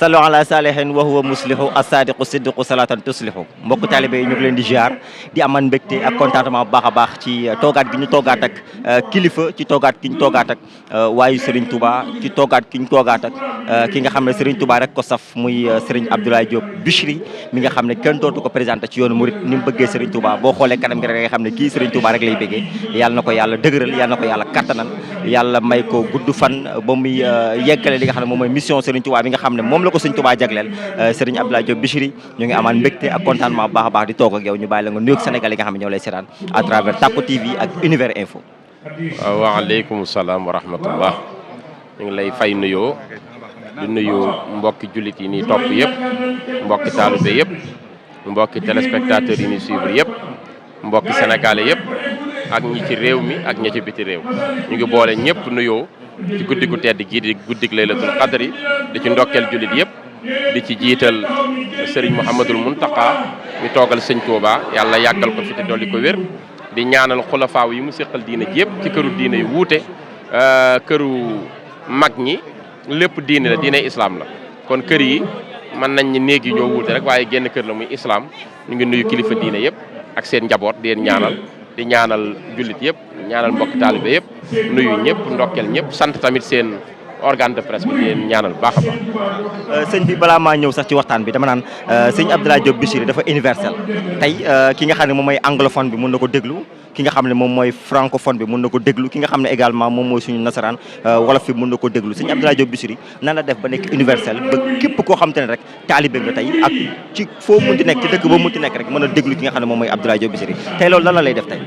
sallu ala salihin wa huwa muslihu asadiqu siddiqu salatan tuslihu mbokk taalibe yi ñu ngi leen di ziar di aman mbégte ak contentement bu baax a baax ci toogaat gi ñu toogaat ak kilifa ci toogaat gi ñu toogaat ak waayu Serigne Touba ci toogaat gi ñu toogaat ak ki nga xam ne Serigne Touba rek ko saf muy Serigne Abdoulaye Diop Bichri mi nga xam ne kenn dootu ko présenté ci yoonu murit ni mu bëggee Serigne Touba boo xoolee kanam gi rek nga xam ne kii Serigne Touba rek lay bëggee yàlla na ko yàlla dëgëral yàlla na ko yàlla kattanal yàlla may ko gudd fan ba muy yeggale li nga xam ne moom mooy mission Serigne Touba bi nga xam ne moom la ko Serigne Touba jagleel Serigne Abdoulaye Diop Bichri ñu ngi amaan mbégte ak contentement bu baax a baax di toog ak yow ñu bàyyi la nga nuyoog Sénégal yi nga xam ne ñoo lay seetaan à travers Tacko TV ak Univers Info. waaw waaleykum salaam wa rahmatullah ñu ngi lay fay nuyoo di nuyu mbokki jullit yi nii topp yëpp mbokki taalibe yëpp mbokki téléspectateurs yi ni suivre yëpp mbokki sénégalais yëpp ak ñi ci réew mi ak ñi ci biti réew ñu ngi boole ñëpp nuyoo ci guddi gu tedd gii di guddig laylatul qadri di ci ndokkeel jullit yëpp di ci jiital Serigne Mouhamadul Mountakha mi toogal sëñ Touba yàlla yàggal ko fi te dolli ko wér di ñaanal xulafaaw yi mu séqal diine ji yëpp ci këru diine yu wuute këru mag ñi lépp diine la diine islam la kon kër yi mën nañ ni néeg yi ñoo wuute rek waaye genn kër la muy islam ñu ngi nuyu kilifa diine yëpp ak seen njaboot di leen ñaanal di ñaanal jullit yëpp ñaanal mbokk taalibe yëpp nuyu ñëpp ndokkeel ñëpp sant tamit seen organe de presse bi di leen ñaanal baax a baax. sëñ bi balaa maa ñëw sax ci waxtaan bi dama naan sëñ Abdoulaye Diop Bichri dafa universel tey ki nga xam ne moom mooy anglophone bi mun na ko déglu ki nga xam ne moom mooy francophone bi mun na ko déglu ki nga xam ne également moom mooy suñu nasaraan wolof bi mun na ko déglu sëñ Abdoulaye Diop Bichri nan la def ba nekk universel ba képp koo xam te ne rek taalibe nga tey ak ci foo munti nekk ci dëkk boo munti nekk rek mën a déglu ki nga xam ne moom mooy Abdoulaye Diop Bichri tey loolu lan la lay def tey.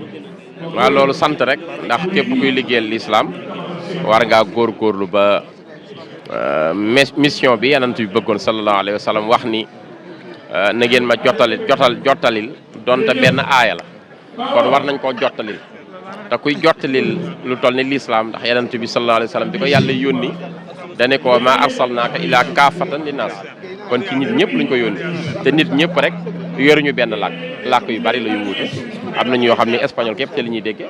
waaw loolu sant rek ndax képp kuy liggéeyal l'islam war ngaa góorgóorlu ba mission bi yanant bi bëggoon sallallahu alayhi wa sallam wax ni na ngeen ma jottalil donte benn aaya la kon war nañ koo jottalil te kuy jottalil lu toll ni l'islam ndax yanant bi sallallahu alayhi wa sallam bi ko yàlla yónni dane ko ma arsalnaaka ilaa kaafatan linnaas kon ci nit ñëpp luñ ko yónni te nit ñëpp rek yoruñu benn làkk yu bari la yu wuute am na ñoo xam ne espagnol képp te la ñuy dégg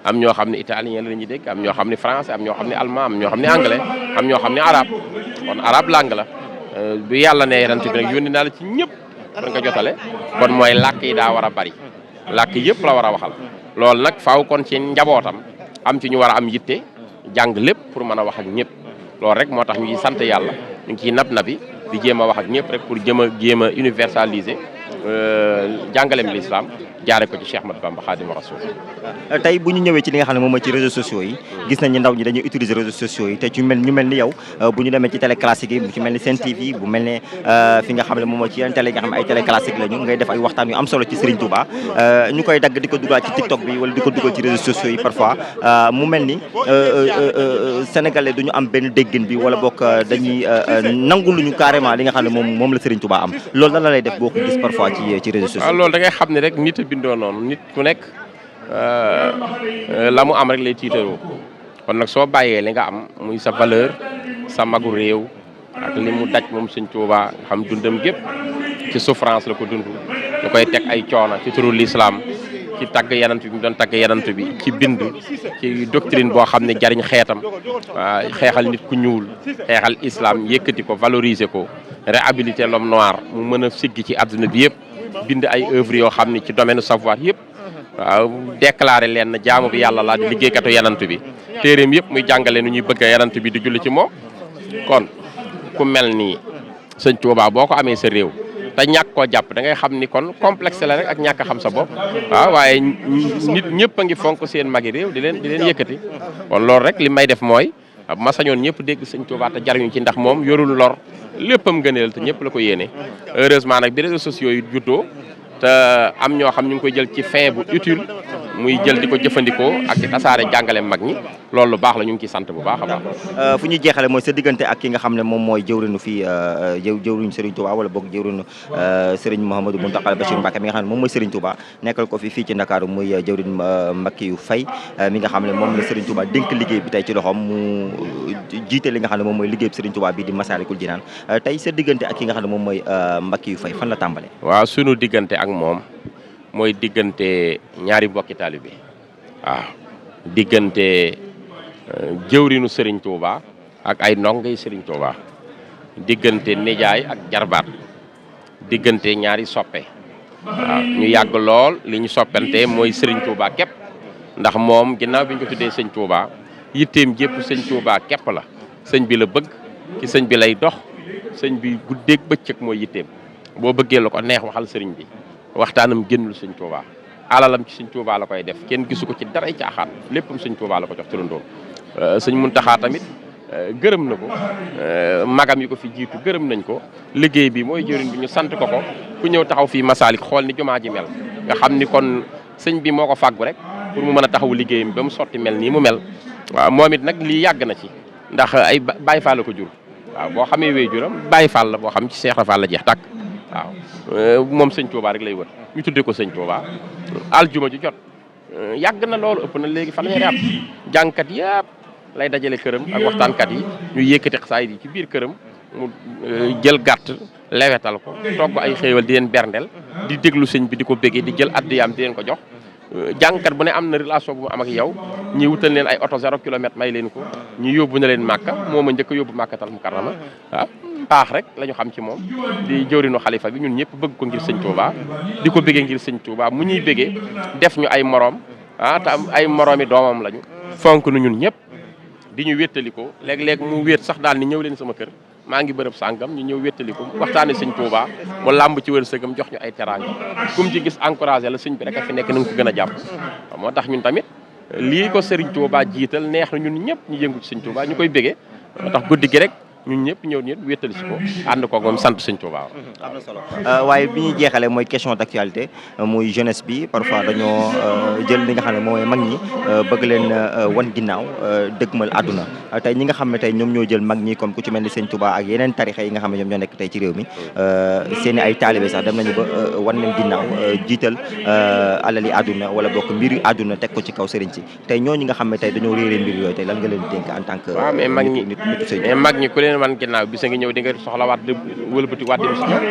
am ñoo xam ne italien la ñuy dégg am ñoo xam ne français am ñoo xam ne allemand am ñoo xam ne anglais am ñoo xam ne arabe kon arabe langue la bu yàlla ne yonent bi nag yónni naa la ci ñëpp da nga jotale kon mooy làkk yi daa war a bari làkk yëpp la war a waxal loolu nag faaw kon ci njabootam am ci ñu war a am yitte jàng lépp pour mën a wax ak ñëpp loolu rek moo tax ñu ngi sant yàlla ñu ngi ciy nabi di jéem a wax ak ñëpp rek pour jéem a universaliser jàngaleem l'islam jaare ko ci Cheikh Ahmadou Bamba Khadimou Rassoul. tey bu ñu ñëwee ci li nga xam ne moom mooy ci réseaux sociaux yi gis nañ ni ndaw ñi dañuy utiliser réseaux sociaux yi te ñu mel ni yow bu ñu demee ci télé classique yi bu ci mel ni Sen TV bu mel ne fi nga xam ne moom mooy ci yenn télé yi nga xam ne ay télé classique lañu ngay def ay waxtaan yu am solo ci Serigne Touba ñu koy dagg di ko dugal ci TikTok bi wala di ko dugal ci réseaux sociaux yi parfois mu mel ni sénégalais duñu am benn déggin bi wala bokk dañuy nanguluñu carrément li nga xam ne moom la Serigne Touba am loolu lan la lay def boo ko gis parfois ci réseaux sociaux. waaw loolu da ngay xam ne rek nit a bindoo noonu nit ku nekk la mu am rek lay tiitaroo kon nag soo bàyyee li nga am muy sa valeur sa magu réew ak li mu daj moom Sëñ Tuuba xam dundam gépp ci souffrance la ko dund ñu koy teg ay coono ci turu l'islam ci tagg yanant bi mu doon tagg yanant bi ci bind ci doctrine boo xam ne jariñ xeetam xeexal nit ku ñuul xeexal islam yëkkati ko valoriser ko réhabiliter l'homme noir mu mën a siggi ci àdduna bi yëpp bind ay œuvre yoo xam ne ci domaine savoir yëpp waaw déclaré leen na jaamu bi yàlla laa di liggéeykatu yanant bi téeréem yëpp muy jàngale nu ñuy bëgg a yanant bi di julli ci moom kon ku mel ni Sëñ Tuubaa boo ko amee sa réew te ñàkk koo jàpp da ngay xam ni kon complexe la rek ak ñàkk a xam sa bopp waaw waaye nit ñëpp a ngi fonk seen magi réew di leen yëkkati kon loolu rek li may def mooy ma sañoon ñëpp dégg Sëñ Tuubaa te jariñu ci ndax moom yorul lor léppam gëneel te ñëpp la ko yéene heureusement nag bi réseaux sociaux yi juddoo te am ñoo xam ñu ngi koy jël ci fin bu utile muy jël di ko jëfandikoo ak di tasaare jàngale mag ñi loolu lu baax la ñu ngi ciy sant bu baax a baax. fu ñuy jeexale mooy sa diggante ak ki nga xam ne moom mooy jëwriñu fii jëwriñu Serigne Touba wala boog jëwriñu Serigne Mouhamadou Mountakha Bachir Mbacké mi nga xam ne moom mooy Serigne Touba nekkal ko fii ci Ndakaaru muy jëwriñ Mbacké yu Faye mi nga xam ne moom la Serigne Touba dénk liggéey bi tey ci loxoom mu jiite li nga xam ne moom mooy liggéey bi Serigne Touba bi di Massalikul Jinaan tey sa diggante ak ki nga xam ne moom mooy Mbacké yu Faye fan la tàmbale. waaw sunu diggante ak moom mooy diggante ñaari mbokki taalibe waaw diggante jëwrinu Serigne Touba ak ay ndongay Serigne Touba diggante nijaay ak jarbaat diggante ñaari soppe waaw ñu yàgg lool li ñu soppante mooy Serigne Touba képp ndax moom ginnaaw bi ñu ko tuddee sëñ Touba yitteem jépp sëñ Touba képp la sëñ bi la bëgg ci sëñ bi lay dox sëñ bi guddeeg bëccëg mooy yitteem boo bëggee lu ko neex waxal sëriñ bi waxtaanam génnul sëñ Touba alalam ci sëñ Touba la koy def kenn gisu ko ci daray caaxaan léppam sëñ Touba la ko jox turandoom sëñ Muntaxa tamit gërëm na ko magam yi ko fi jiitu gërëm nañ ko liggéey bi mooy jëriñ bi ñu sant ko ku ñëw taxaw fii Masalik xool ni jumaa ji mel nga xam ni kon sëñ bi moo ko fàggu rek pour mu mën a taxaw liggéeyam ba mu sotti mel nii mu mel waaw moom it nag lii yàgg na ci ndax ay Baay Faal la ko jur waaw boo xamee wéy juram Baay Faal la boo xam ci Seex Faal la jeex tàkk waaw moom sëñ Touba rek lay wër ñu tuddee ko sëñ Touba aljuma ju jot yàgg na loolu ëpp na léegi fanweeri at jàngkat yëpp lay dajale këram ak waxtaankat yi ñu yëkkati xasaayid yi ci biir këram mu jël gàtt lewetal ko togg ay xéewal di leen berndel di déglu sëñ bi di ko béggee di jël addiyaam di leen ko jox jàngkat bu ne am na relation bu mu am ak yow ñi wutal leen ay oto 0 kilomètre may leen ko ñu yóbbu na leen màkka moom a njëkk a yóbbu màkkatal mukarrama waaw baax rek la ñu xam ci moom di jëwrinu xalifa bi ñun ñëpp bëgg ko ngir sëñ Touba di ko béggee ngir sëñ Touba mu ñuy béggee def ñu ay moroom te ay moroomi doomam lañu fonk nu ñun ñëpp di ñu wéttali ko léeg-léeg mu wéet sax daal ni ñëw leen sama kër maa ngi bërëb sàngam ñu ñëw wéttali ko waxtaane sëñ Touba mu làmb ci wërsëgam jox ñu ay teraanga kum ci gis encouragé la sëñ bi rek a fi nekk na nga ko gën a jàpp moo tax ñun tamit lii ko Serigne Touba jiital neex na ñun ñëpp ñu yëngu ci sëñ Touba ñu koy bégee moo tax guddi gi rek ñun ñëpp ñëw ñëpp wéttali si ko ànd ko moom sant sëñ Touba. am na solo waaye bi ñuy jeexalee mooy question d'actualité muy jeunesse bi parfois dañoo jël li nga xam ne mooy mag ñi bëgg leen wan ginnaaw dëgmal àdduna tey ñi nga xam ne tey ñoom ñoo jël mag ñi comme ku ci mel ni sëñ Touba ak yeneen tarixa yi nga xam ne ñoom ñoo nekk tey ci réew mi seen ay taalibe sax dem nañu ba wan leen ginnaaw jiital alali àdduna wala bokk mbiri àdduna teg ko ci kaw sëriñ si tey ñooñu nga xam ne tey dañoo réeree mbir yooyu tey lan nga leen dénk en tant que waaw mais mag ñi ku leen wan ginnaaw bisa ngi ñëw di nga soxlawaat di wëlbati waat dem si ñoom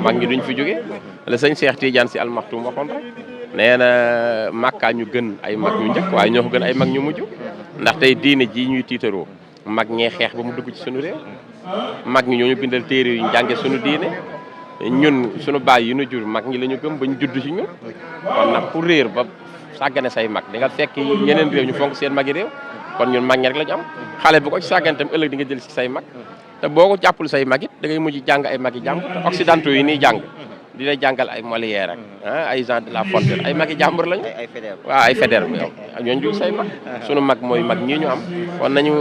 mag ñi duñ fi jóge la sëñ Cheikh Tidiane si almaxtum waxoon rek nee na màkkaa ñu gën ay mag ñu njëkk waaye ñoo ko gën ay mag ñu mujj ndax tey diine ji ñuy tiitaroo mag ñee xeex ba mu dugg ci suñu réew mag ñi ñooñu bindal téere yu njànge suñu diine ñun suñu baay yu ñu jur mag ñi la ñu gëm ba ñu judd ci ñun kon nag ku réer ba sàggane say mag di nga fekk yeneen réew ñu fonk seen magi réew kon ñun mag ñi rek la ñu am xale bu ko ci sàggane tam ëllëg di nga jël ci say mag te boo ko jàppul say mag it da ngay mujj jàng ay magi jàmbur te occidentaux yi nii jàng dina jàngal ay Molière ak ay Jean de La Fontaine ay magi jàmbur lañu waaw ay Faidherbe yow ñooñu du say mag sunu mag mooy mag ñii ñu am kon nañu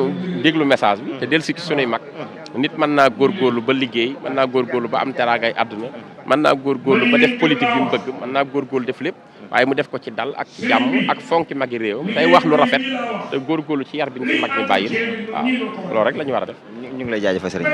déglu message bi te del si ci sunuy mag nit mën naa góorgóorlu ba liggéey mën naa góorgóorlu ba am teraangay àdduna mën naa góorgóorlu ba def politique bi mu bëgg mën naa góorgóorlu def lépp waaye mu def ko ci dal ak ci jàmm ak fonki magi réewam tey wax lu rafet te góorgóorlu ci yar bi ñu ci mag ñi bàyyil waaw loolu rek la ñu war a def. ñu ngi lay jaajëfal sëriñ